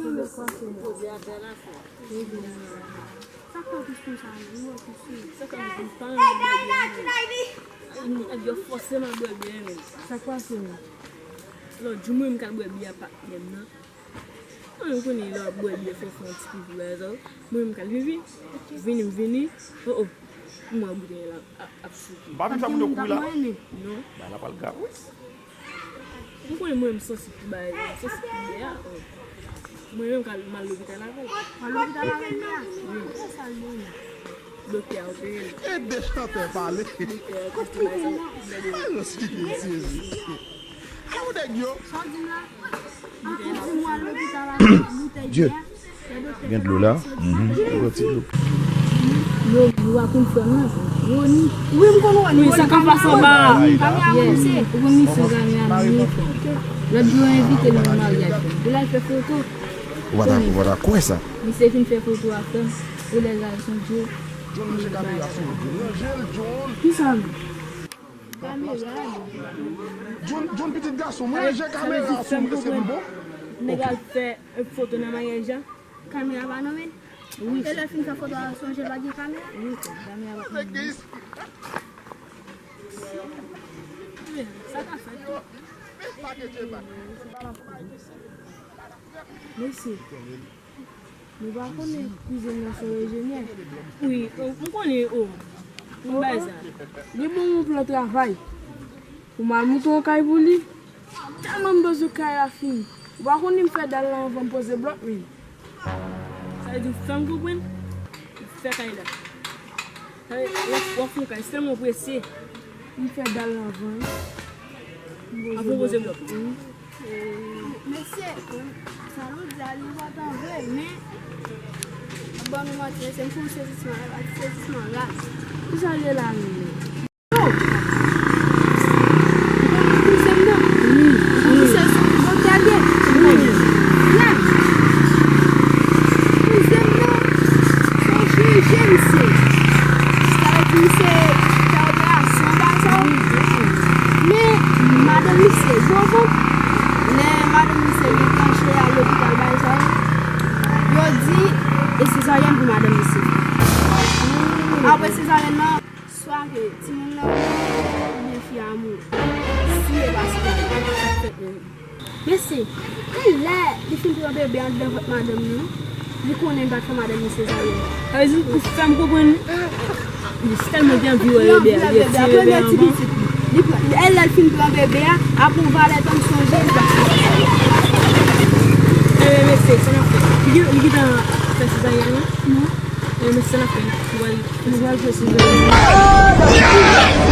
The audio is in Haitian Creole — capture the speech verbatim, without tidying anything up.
Poze atè la, frè. Sa k fè w plis konsa, wi, w ap plis wi. Sa k fè m pa renmen bwè biyè, menm. Nèg yo fòse m al bwè biyè, menm. Sa k pase, menm? Lòt jou, mwen menm k al bwè biyè ak patnè m nan. Mwen menm konnen lè w ap bwè biyè, fò w fè yon ti pipi, bagay sa yo. Mwen menm k al pipi, vini, m vini, o, o, m wè boutèy la ap, ap souke. M pa vin fè moun yo kouri la. Non. Bagay la pral grav, wi. M konnen mwen, m sansib pou bagay la, m sansib pou biyè a. Mwen menm, m al lopital avè l. Al lopital avè l, biyè a? Wi. Sa l mande? Doktè a opere l. Ede chantè pale. Doktè a konfime sa. Mayo esplike l, Jezi. Sa w nèg yo? Sa w di m la? An tou di mwa lopital avè l, boutèy biyè a. Gen dlo la. Mhm. Yon ti dlo. Yo, yo a konn frè m nan. Roni. Wi, m konn Roni. Wi, sa k ap pase anba a. Kamera a moute. Ou konn misye kamera a moute. Lòt jou yo envite l nan maryaj. Yo la fè foto. Ou pa ta, ou pa ta kwè sa. Misye fin fè foto a frè m. Ou lè la son Dye. John, mesye kamera sou ou. Ranje l, John. Ki sa? Kamera. John, John, pitit gason, mwen ranje kamera sou ou, èske li bon? Nèg al fè foto nan maryaj la. Kamera pa nan men l? Wi. E lè fin fè foto a, sonje l pa gen kamera? Wi, kamera pa nan men l. Sa ka fèt tou. Mesye, nou pa konnen kouzen nan se yon enjenyè? Wi, m konnen, o. M bay sa. Li ban m yon plan travay pou m al moute yon kay pou li. Tèlman m bezwen kay la fini. Ou pa konnen m fè dal la anvan m poze blòk, wi. Sa vle di w fè m konprann? M fè kay la. Sa vle di w ap fè yon kay, sèlman w prese. M fè dal la anvan, wi. Anvan w poze blòk. Wi. Mesye, sa nou di a, li enpòtan vre, men, m ap ban nou manti, mesye, m fè yon sezisman, yon sezisman la. Ki sa l ye la menm? Yo! Ou konn kouzen m nan? Wi. Misye se yon botèl ye. Wi. Nèg. Kouzen m nan, se yon chirijyen misye. Sa vle di misye fè operasyon, bagay sa yo. Men, madanm misye, jwenn ou, lè madanm misye li enklanche al lopital, bagay sa yo, yo di e sezaryèn pou madanm misye. Apre sezaryèn nan, swa ke timoun nan mouri, oubyen fi a mouri. Si e pa sezaryèn, sa k fèt menm? Mesye, e lè li fin pran bebe anndan vant madanm nan, li konnen li pa t fè madanm li sezaryèn. Sa vle di ou fè m konprann, li tèlman te anvi wè bebe a, li retire bebe a anvan. Li pran, e lè l fin pran bebe a, apre yon valè tan m sonje li pa t fè sezaryèn. Ebyen, mesye, sa n ap fè? Li gen, li gentan fè sezaryèn lan? Non. Ebyen, mesye, sa n ap fè? Nou pral, nou pral fè sezaryèn.